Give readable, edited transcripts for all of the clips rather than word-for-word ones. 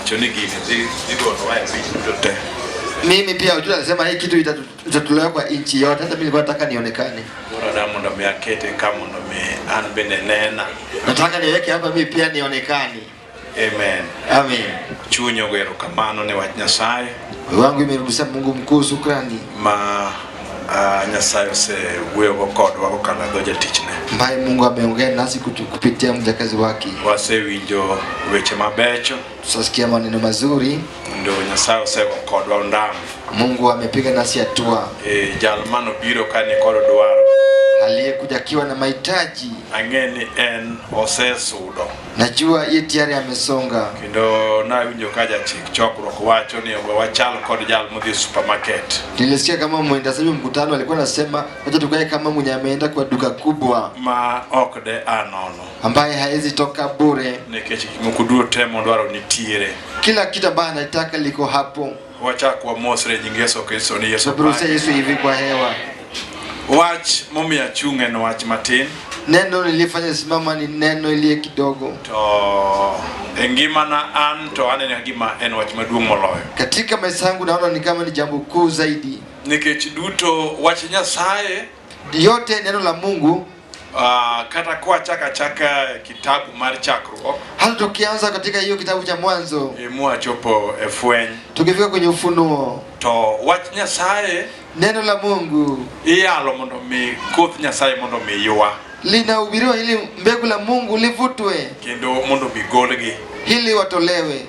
owacho ni gini dhi dhi golowa e piny duto te. Mimi pia Ochuda alisema hii kitu itatolewa kwa nchi yote. Hata mimi nilikuwa nataka nionekane. Koro ada mondo mi akete ka mondo mi an bende nena. Nataka niweke hapa mimi pia nionekane. Amen. Amen. Chuny ogo erokamano ne wach Nyasaye Moyo wangu imerudisha Mungu mkuu shukrani ma Nyasaye osewuoyogo kodwa kokalo e dho jatichne. ambaye Mungu ameongea nasi kupitia mjakazi wake. Wasewinjo weche mabecho Tutasikia maneno mazuri. kendo Nyasaye osego kodwa ondamo. Mungu amepiga nasi hatua. E, jal manobiro ka ni kod dwaro Aliyekuja akiwa na mahitaji, ang'e ni en osesudo najua yeye tayari amesonga. kendo nawinjo ka jachik chokruok wacho ni ogo wachal kod jal modhi e supermarket Nilisikia kama mwendeshaji mkutano alikuwa anasema wacha tukae kama mwenye ameenda kwa duka kubwa ma ok de a nono ambaye haezi toka bure. nikech gik moko duto te modwaro nitiere. Kila kitu ambaye anataka liko hapo. Wachak wamosre e nying Yesu Kristo ni Yesu Tupeperushe Yesu hivi kwa hewa. Wach momiyo achung' en wach matin Neno nilifanya simama ni neno iliye kidogo. to e ngimana an to aneno gima en wach maduong' moloyo Katika maisha yangu naona ni kama ni jambo kuu zaidi. nikech duto wach Nyasaye Yote neno la Mungu, kata kwachako achaka kitabu mar chakruok hata tukianza katika hiyo kitabu cha Mwanzo e, mwachopo e fweny tukifika kwenye Ufunuo, to wach Nyasaye neno la Mungu iyalo mondo mi koth Nyasaye mondo mi ywa linahubiriwa ili mbegu la Mungu livutwe, kendo mondo mi golgi ili watolewe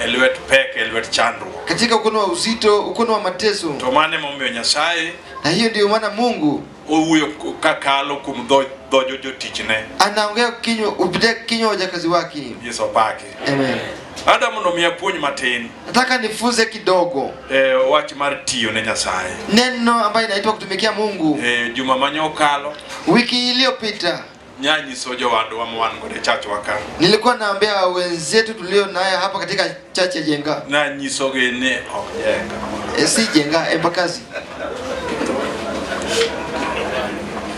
e lwet pek e lwet chandruok. katika ukono wa uzito, ukono wa mateso. To mano emomiyo Nyasaye Na hiyo ndiyo maana Mungu owuoyo kakalo kuom dho dho jotichne. anaongea kinywa kupitia kinywa wajakazi wake. Yesu opaki. Amen. Ada mondo mi apuonj matin Nataka nifunze kidogo e, wach mar tiyo ne Nyasaye. neno ambayo inaitwa kutumikia Mungu. E, juma mane okalo Wiki iliyopita nyanyiso jowadwa ma wan godo e chachwa ka nilikuwa naambia wenzetu tulio naye hapa katika chache Jenga, nanyisogi ni ok Jenga e, si Jenga, Embakasi,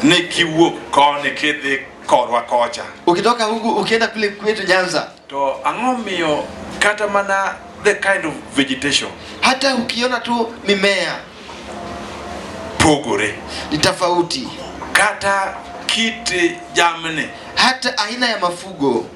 ni kiwuok koni kidhi korwa kocha ukitoka huku ukienda kule kwetu Nyanza, to ang'o miyo kata mana the kind of vegetation hata ukiona tu mimea pogore ni tofauti, kata kit jamni hata aina ya mafugo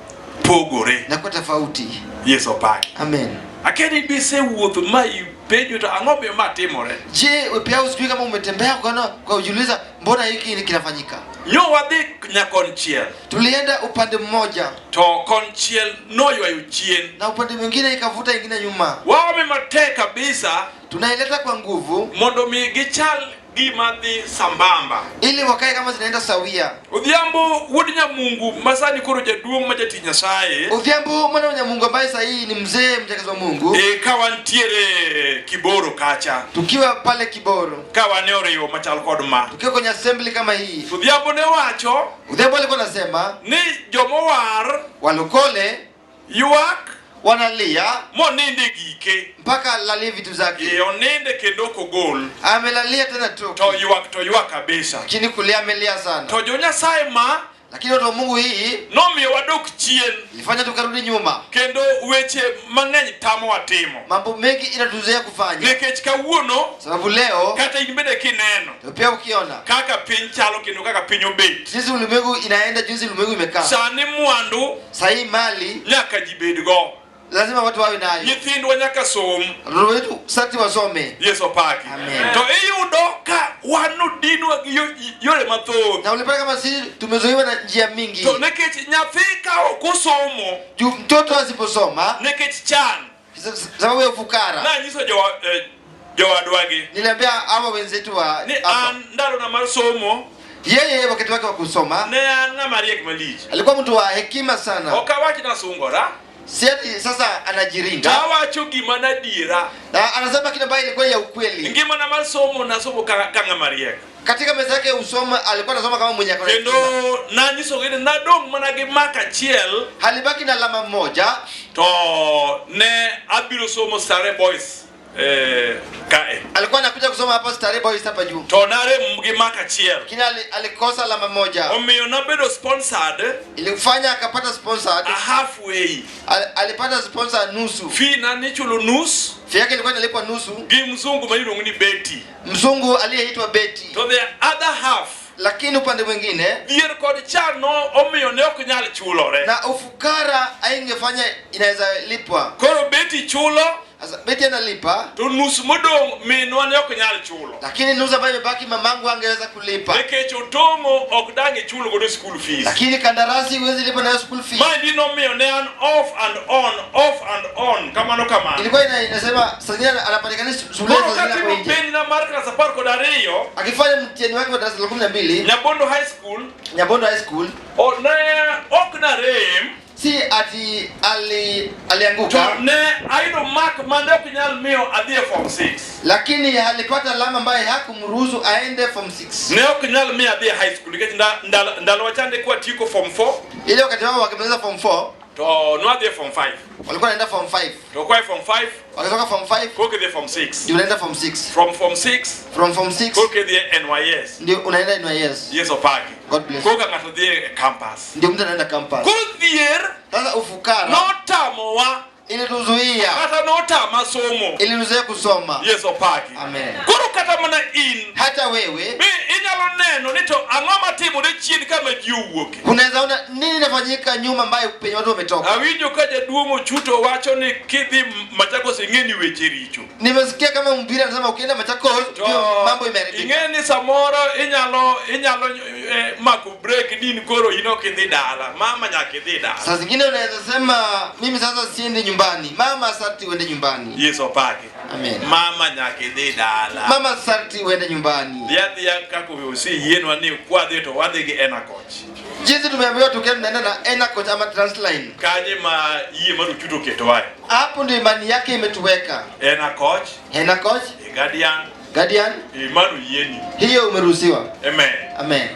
pogore. inakuwa tofauti. Yesu opaki. Amen. Akeni bisewuotho ma ipenjo to ang'o miyo ma timore. Je, pia usijui kama umetembea ukaona kwa ujiuliza, mbona hiki kinafanyika? Nyo wadhi nyakonchiel Tulienda upande mmoja to konchiel noywayo chien. na upande mwingine ikavuta ingine nyuma, Waome matek kabisa tunaileta kwa nguvu mondo mi gichal gima dhi sambamba. ili wakae kama zinaenda sawia. Odhiambo wuod Nyamungu ma sani koro jaduong' ma jatich Nyasaye Odhiambo mwana wa Nyamungu ambaye sasa hii ni mzee mjakazi wa Mungu, e, ka wantiere Kiboro kacha tukiwa pale Kiboro, ka wan e oriwo machal kod ma tukiwa kwenye assembly kama hii, Odhiambo ne wacho Odhiambo alikuwa anasema ni jomowar walokole ywak wanalia moninde gike mpaka alalie vitu zake, e, oninde kendo ok ogol amelalia tena tu, to ywak to ywak kabisa lakini kulia amelia sana. to jo Nyasaye ma Lakini watu wa Mungu hii nomiyo wadok chien ilifanya tukarudi nyuma, kendo weche mang'eny tamowa timo mambo mengi inatuzuia kufanya, nikech kawuono sababu leo kata in bende kineno pia ukiona kaka piny chalo kendo kaka piny obet jinsi ulimwengu inaenda, jinsi ulimwengu imekaa sani mwandu sahii, mali nyaka ji bedgo lazima watu wawe nayo. nyithindwa nyaka som Watoto wetu sati wasome. Yesu opaki. Amen. To iyudo ka wan odinwa gi yore mathoth Na ulipata kama sisi tumezoewa na njia mingi. to nikech nyathi ka ok osomo Juu mtoto asiposoma nikech chan sababu ya ufukara. nanyiso jowadwagi Niliambia hawa wenzetu wa ni hapa, an ndalona mar somo yeye wakati wake wa kusoma ne an ng'ama riek malich alikuwa mtu wa hekima sana, ok awach nasungora si ati sasa to anajirinda awacho gima nadiera na anasema kitu ambayo ilikuwa ya ukweli. ngimana mar somo nasomo ka ng'ama riek Katika meza yake usoma, alikuwa anasoma kama mwenye akona kendo hekima. nanyisogi ni nadong' mana gi mak achiel Alibaki na alama moja to ne abiro somo Sare Boys. Kae. Alikuwa anakuja kusoma hapa Starehe Boys hapa juu. To narem gi mark achiel. Lakini alikosa alama moja. Omiyo nabedo sponsored Ilifanya akapata sponsor. a halfway. Alipata sponsor nusu. Fee na nichulo nus Fee yake ilikuwa inalipwa nusu. gi mzungu ma iluongo ni Betty. Mzungu aliyeitwa Betty. To the other half Lakini upande mwingine dhier kod chan no omiyo ne ok nyal chulore. na ufukara haingefanya inaweza lipwa. Koro Betty chulo Sasa Betty analipa, to nus modong' minwa ne ok nyal chulo. Lakini nusu ambayo imebaki mamangu angeweza kulipa. Nikech otong'o ok dang' ichul godo school fees. Lakini kandarasi huwezi lipa nayo school fees. Maendi nomiyo ne an off and on, off and on, kamano kamano. Ilikuwa inasema saa zingine anapatikana shule Koro saa zingine katimo ako nje. penjna mar klas 12 Akifanya mtihani wake wa darasa la 12 Nyabondo High School, Nyabondo High School, ne ok narem si ati to alianguka, ne ayudo mark mane ok nyal miyo adhi e form 6. Lakini alipata alama ambaye hakumruhusu aende form 6. Ne ok nyal miyo adhi e high school nikech ndalo wachande kwatieko form 4 Ile wakati wao wakimaliza form 4 to nwadhi e form 5. Walikuwa wanaenda form 5. To kwa form 5 Wakitoka form 5 koka idhi e form 6. Ndio unaenda form 6. From form 6 From form 6 koka idhi e NYS. Ndio unaenda NYS. Yesu opaki. God bless. Koka ng'ato dhi e campus. Ndio mtu anaenda campus. Koro dhier Sasa ufukara notamowa ilituzuia. Kata notama somo. Ilituzuia kusoma. Yesu opaki. Amen. Koro kata mana in Hata wewe be inyalo neno ni to ang'o matimore chien kama ji owuoke. Unaweza ona nini inafanyika nyuma ambayo penye watu wametoka. Awinjo ka jaduong' Ochuto wacho ni kidhi Machakos ing'e ni weche richo. Nimesikia kama mhubiri anasema ukienda Machakos To ndio mambo imeharibika. Ing'e ni samoro inyalo mako break din koro in ok idhi dala. Mama nyaka idhi dala. Saa zingine unaweza sema mimi sasa siendi nyumbani. Mama sarti uende nyumbani. Yesu opaki. Amen. Mama nyaka idhi dala. Mama sarti uende nyumbani. Dhi adhiya kaka oseyienwa ni kwadhi to wadhi gi Ena Coach. Jinsi tumeambiwa tukienda tunaenda na Ena Coach ama Transline. Kanye ma yie mar Ochuto oketowae. Hapo ndio imani yake imetuweka. Ena Coach, Ena Coach, e Guardian, Guardian, imani oyieni. Hiyo umeruhusiwa. Amen. Amen.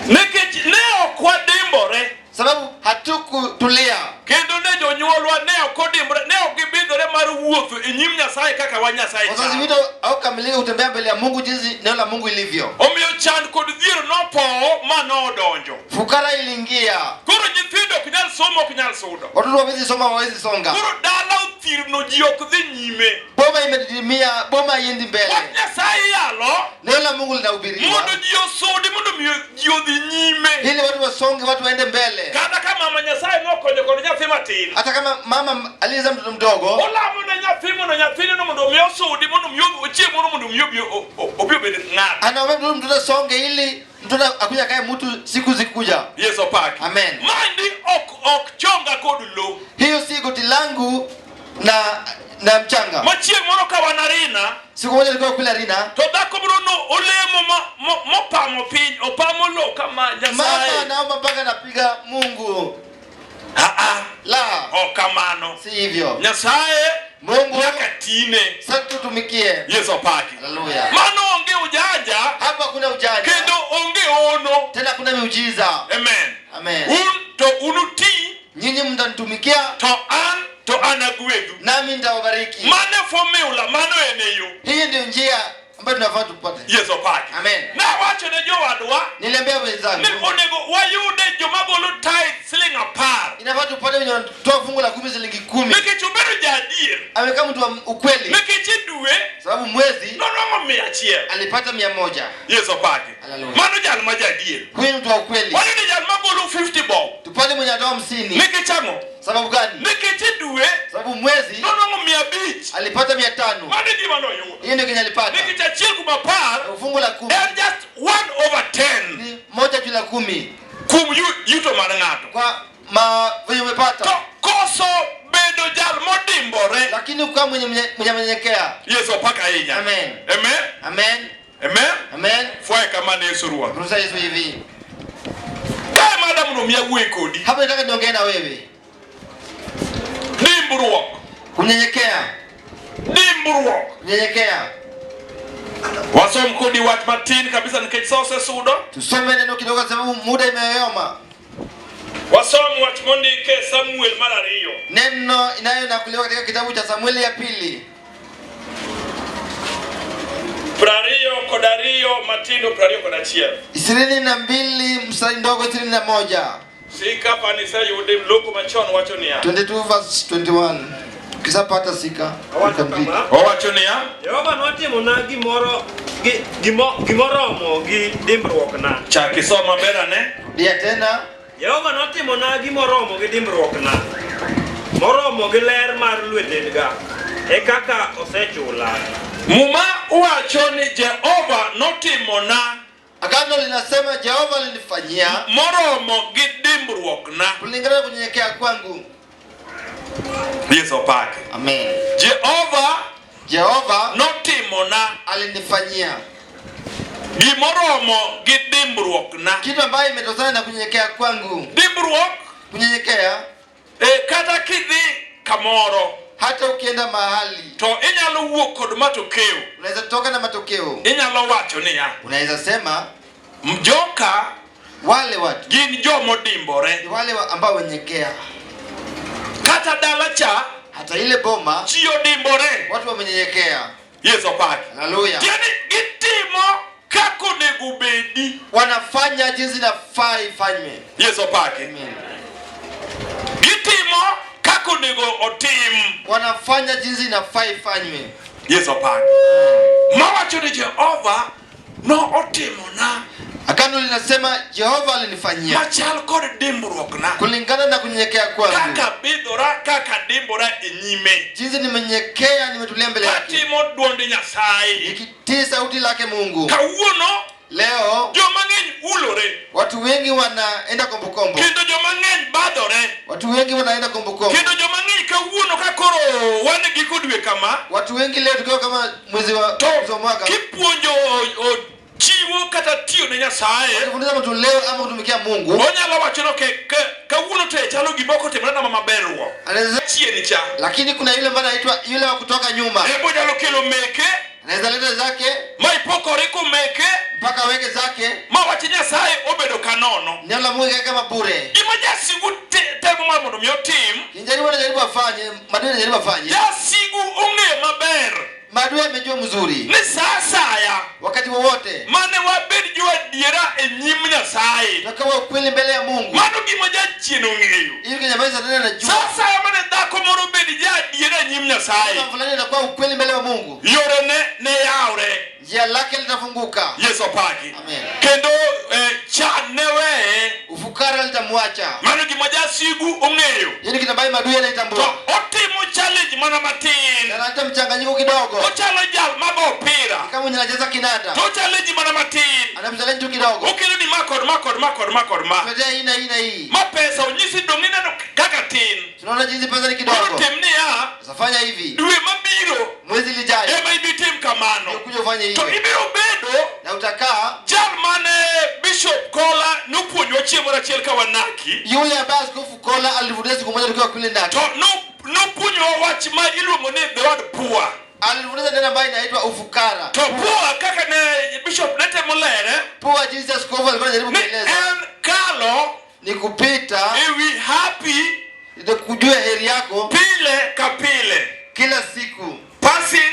Nikech ne ok wadimbore. Sababu hatukutulia. Kendo ne jonyuolwa ne ok odimbore, ne ok gibidhore mar wuotho e nyim Nyasaye kaka wa Nyasaye Wazazi chalo. wetu hawakukamilika kutembea mbele ya Mungu jinsi neno la Mungu ilivyo. Omiyo chan kod dhier nopowo ma nodonjo. Fukara iliingia. Koro nyithindo ok nyal somo, ok nyal sudo. Watoto hawawezi soma, hawawezi songa. Koro dala othirno, ji ok dhi nyime. Boma imedidimia, boma haiendi mbele. Wach Nyasaye yalo Neno la Mungu linahubiriwa. mondo ji osudi, mondo miyo ji odhi nyime. Ili watu wasonge, watu waende mbele. Kata ka mama Nyasaye nokonyo kod nyathi matin. Hata kama mama alizaa mtoto mdogo, Olamo ne nyathi mondo nyathine no mondo omi osudi, mondo omi ochiem mondo mondo omi obi obed ng'ato. Anaomba mtoto mtoto asonge ili mtoto akuja kae mtu siku zikuja. Yesu opaki. Amen. Maendi ok chonga kod lo. Hiyo si goti langu na mchanga. Ma chieng' moro ka wan Arena, Siku moja nilikuwa kule Arena. To dhako moro no olemo mopamo piny, opamo lo kama Nyasaye. Mama naomba mpaka napiga Mungu. Ah, ah. La. Ok kamano. Si hivyo. Nyasaye Mungu nyaka tine. Sasa tutumikie. Yesu opaki. Haleluya. Mano onge ujanja. Hapa kuna ujanja. Kendo onge ono. Tena kuna miujiza. Amen. Amen. Un to unuti. Nyinyi mtanitumikia. To an to anagwedhu. Nami nitawabariki. Mano formula, mano en e yo. Hii ndio njia ambayo tunafaa tupate. Yesu opaki. Amen. Nawacho ne jowadwa Niliambia wenzangu. ni onego wayude joma golo tithe siling 10. Inafaa tupate wenye wanatoa fungu la 10 shilingi 10. Nikech obedo jaadier. Amekaa mtu wa ukweli. Nikech e dwe Sababu mwezi nonwang'o 100. alipata 100. Yesu opaki. Haleluya. Mano jal ma jaadier. Huyu ni mtu wa ukweli. Wayude jal magolo 50 bob. Tupate mwenye anatoa 50. Nikech ang'o? Sababu gani? Nikech e dwe Sababu mwezi nonwang'o 500. alipata 500. Mano e gima noyudo. Hiyo ndio kenye alipata. Nikech achiel kuom apar Fungu la 10. en just 1/10. Ni moja juu la 10. Kuom yuto mar ng'ato. Kwa ma venye umepata. To koso bedo jal modimbore. Lakini ukawa mwenye mnyenyekea. Yesu opaka ahinya. Amen. Amen. Amen. Amen. Amen. Fwaye kama ne Yesu Ruoth. Ruhusa Yesu hivi. Kae madam no miya wuoyi kodi. Hapo nataka niongee na wewe. Dimbruok. Kunyenyekea. Dimbruok. Kunyenyekea. Wasom kodi wach matin kabisa nikech sa osesudo. Tusome neno kidogo sababu muda imeyoma. Wasom wach mondike Samuel mar ariyo. Neno inayonakuliwa katika kitabu cha Samueli ya pili 22 matindo 21. 22 mstari ndogo 21. Sika paniseyude loko machon wacho niya. 22 verse 21. Ukisapata sika you can read. Owacho niya. Jehova notimona gimoro gimoromo gi dimbruokna. Chak isom maber ane. Rudia tena. Jehova notimona gimoromo gi dimbruokna. Moromo gi ler mar lwetega. E kaka osechula. Muma wacho ni Jehova notimona Agano linasema Jehova alinifanyia moromo gi dimbruokna. kulingana na kunyenyekea kwangu. Yesu opaki. Amen. Jehova Jehova notimona alinifanyia gimoromo gi dimbruokna. kitu ambayo imetokana na kunyenyekea kwangu. Dimbruok Kunyenyekea, kata kidhi kamoro hata ukienda mahali to inyalo wuok kod matokeo. unaweza toka na matokeo. Inyalo wacho niya, Unaweza sema joka wale watu gin jomodimbore. ni wale ambao wenyenyekea. Kata dala cha Hata ile boma ji odimbore. watu wamenyenyekea. Yesu opaki. Haleluya. Tiende gitimo kaka onego bedi. Wanafanya jinsi inafaa ifanywe. Yesu opaki. Amen. Gitimo kaka onego otim. Wanafanya jinsi inafaa ifanywe. Yesu opaki. Mawacho ni Jehova no otimona Agano linasema Jehova alinifanyia machal kod dimbruokna. kulingana na kunyenyekea kwangu. Kaka bidhora kaka dimbora e nyime. Jinsi nimenyenyekea, nimetulia mbele yake, Katimo duond Nyasaye. nikitii sauti lake Mungu. Kawuono Leo joma ng'eny ulore watu wengi wanaenda kombokombo, kendo joma ng'eny badhore watu wengi wanaenda kombokombo, kendo joma ng'eny kawuono ka koro wan e giko dwe kama watu wengi leo tukiwa kama mwezi wa to mwezi wa mwaka kipuonjo chiwo kata tiyo ne Nyasaye kufundisha mtu leo ama kutumikia Mungu, onyalo wacho ni kawuono to chalo gima ok otimore na maber ruok anaweza chien cha lakini kuna yule ambaye anaitwa yule wa kutoka nyuma, ebo nyalo kelo meke anaweza leta zake ma ipokore komeke mpaka aweke zake, ma wach Nyasaye obedo kanono. neno la Mungu ikae kama bure. Gima jasigu temo mar mondo mi otim, Kinjaribu anajaribu afanye, madui anajaribu afanye, jasigu ong'eyo maber madui amejua mzuri, ni sa asaya wakati wowote mane wabed joadiera e nyim Nyasaye. tutakawa ukweli mbele ya Mungu. Mano gima jachien ong'eyo. Hiyo kenye ambayo Satani anajua Sa asaya mane dhako moro obed jaadiera e nyim Nyasaye, kama fulani anakuwa ukweli mbele ya Mungu, yorene ne yawre. njia lake litafunguka. Yesu opaki. Amen. Kendo chan ne weye. Ufukara litamwacha. Mano gima jasigu ong'eyo. Hiyo ni kitu ambayo madui To anaitambua. otimo challenge mana matin. Analeta mchanganyiko kidogo, Ochalo jal mago opira. kama mwenye anacheza kinanda, To challenge mana matin. anamchallenge tu kidogo, Okelo ni ma kod ma kod ma kod ma kod ma. tuletea hii na hii na hii. Ma pesa onyisi dong' ineno kaka tin. Tunaona jinsi pesa ni Koro kidogo. tim niya, Sasa fanya hivi, dwe mabiro mwezi lijayo ema ibi tim kamano. kuja ufanye To hivyo, ibiro bedo na utakaa jal mane Bishop Kola nopuonjowa chieng' moro achiel ka wanaki. yule ambaye Askofu Kola alifundisha siku moja tukiwa kule ndani, To nopuonjowa wach ma iluongo ni the word poor. alifundisha neno ambayo inaitwa ufukara. To poor kaka ne Bishop ne temo lere Pua, jinsi askofu alikuwa anajaribu ni kueleza en kalo ni kupita, ewi happy ndio kujua heri yako pile ka pile. kila siku, Passing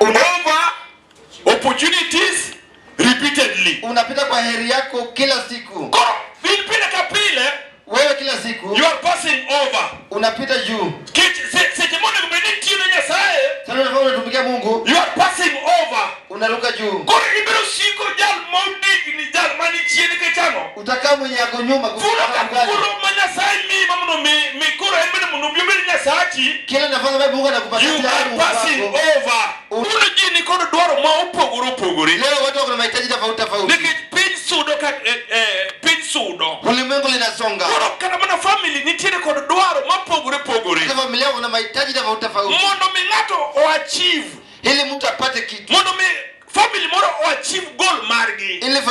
over opportunities repeatedly. unapita kwa heri yako kila siku, Koro in pile ka pile wewe kila siku you are passing over. unapita juu. Kech seche monego bed ni itiyo ne Nyasaye, Sasa unafaa unatumikia Mungu, you are passing over. unaruka juu, Koro ibiro siko jal modigni jal mani chien nikech ang'o? utakaa mwenye yako nyuma Thuolo ka kufuata thuolo ma Nyasaye miyi ma mondo mi koro en bende mondo obi obed Nyasachi, kila nafasi ambayo Mungu anakupatia you tayari are Mungu passing wako. over. Kuno ji ni kod dwaro ma opogore opogore. Leo watu wako na mahitaji tofauti tofauti, Nikech piny sudo ka piny sudo. ulimwengu linasonga. Koro kata mana family nitiere kod dwaro mapogore pogore. Hata familia kuna mahitaji tofauti tofauti, Mondo mi ng'ato o-achieve, ili mtu apate kitu, mondo mi family moro o-achieve goal margi. ili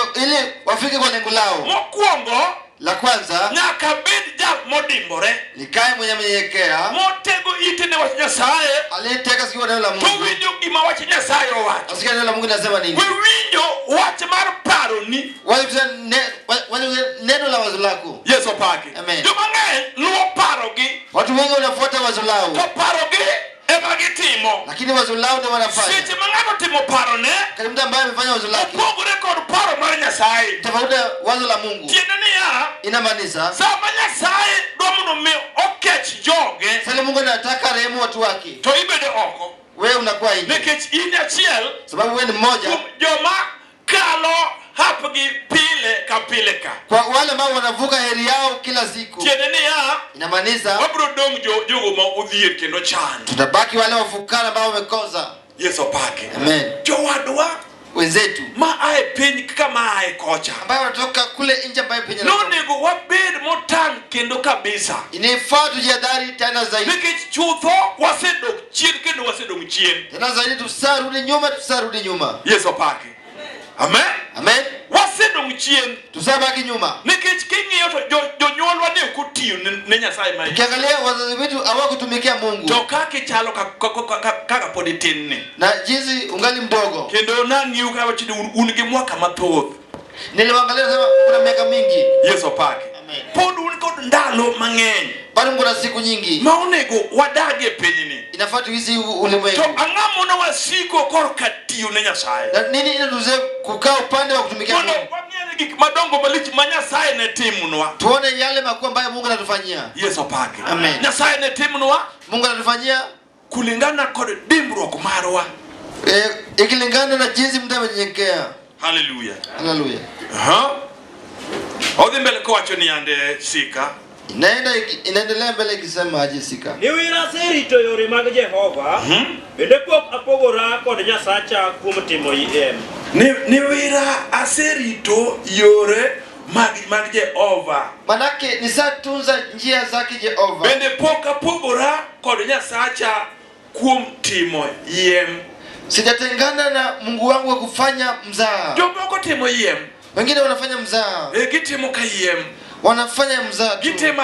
wafike kwa lengo lao. Mokwongo, La kwanza, nyaka bed jal modimbore nikae mwenye amenyenyekea, motego ite ne wach Nyasaye aliyetega sikio kwa neno la to Mungu, winjo gima wach Nyasaye owacho. asikia neno la Mungu linasema nini. We winjo wach mar paroni. Wacha wacha neno la wazo lako. Yesu opaki. Amen. Joma ng'eny luwo parogi Watu wengi wanafuata wazo to lao, parogi ema gitimo. lakini wazo lao ndio wanafanya. Seche ma ng'ato timo parone Kati mtu ambaye amefanya wazo lake opogore kod paro mar Nyasaye. tofauti na wazo la Mungu, Tiende niya, inamaanisha sama Nyasaye dwa mondo mi okech joge sasa Mungu anataka rehemu watu wake, to ibedo oko wewe unakuwa nje, nikech in achiel sababu wewe ni mmoja kuom joma kalo hapgi pile ka pile ka. kwa wale ambao wanavuka heri yao kila siku. Tiende niya, Inamaanisha wabiro dong' jogo ma odhier kendo chan. tutabaki wale wafukara ambao wamekosa. Yesu opaki. Amen. Jowadwa Wenzetu ma ae piny kaka ma ae kocha ambayo wanatoka kule nje ambayo penye nonego wabed motang' kendo kabisa inafaa tujihadhari tena zaidi, nikech chutho wasedok chien kendo wasedong' chien. tena zaidi, tusarudi nyuma, tusarudi nyuma. Yesu opaki. Amen. Amen, Wasedong' chien tusabaki nyuma. nikech king'iyo to jonyuolwa ne ok otiyo ne Nyasaye ma Ukiangalia wazazi wetu hawakutumikia Mungu to kaka ichalo kaka pod itin ni na jinsi ungali mdogo. kendo nang'iu kawacho ni un gi mwaka mathoth. Niliwaangalia nasema kuna miaka mingi Yesu opaki. Amen. Pod un kod ndalo mang'eny bado kuna siku nyingi, ma onego wadag e pinyni. inafaa tuishi To ulimwengu. ang'o mono wasiko korka tiyo ne Nyasaye? Na nini inatuzuia kukaa upande wa kutumikia Mondo Mungu? wang'e gik madongo malich ma Nyasaye ne timnwa. Tuone yale makuu ambayo Mungu anatufanyia. Yesu opaki. Amen. Nyasaye ne timnwa Mungu anatufanyia kulingana kod dimbruok marwa. ikilingana na jinsi mtu amenyenyekea. Haleluya. Haleluya. Aha. Odhi mbele kowacho ni ande sika. Inaendelea mbele ikisema aje sika. Niwira aserito yore mag Jehova, bende pok apogora kod Nyasacha kuom timo yiem. Ni wira aserito yore mag Jehova. Manake nisatunza njia zake Jehova. Bende pok apogora kod Nyasacha kuom timo yiem. Sijatengana na Mungu wangu wa kufanya mzaha. Jomoko timo yiem. Wengine wanafanya mzaha, Gitimo ka yiem. wanafanya mzaha tu. Gitimo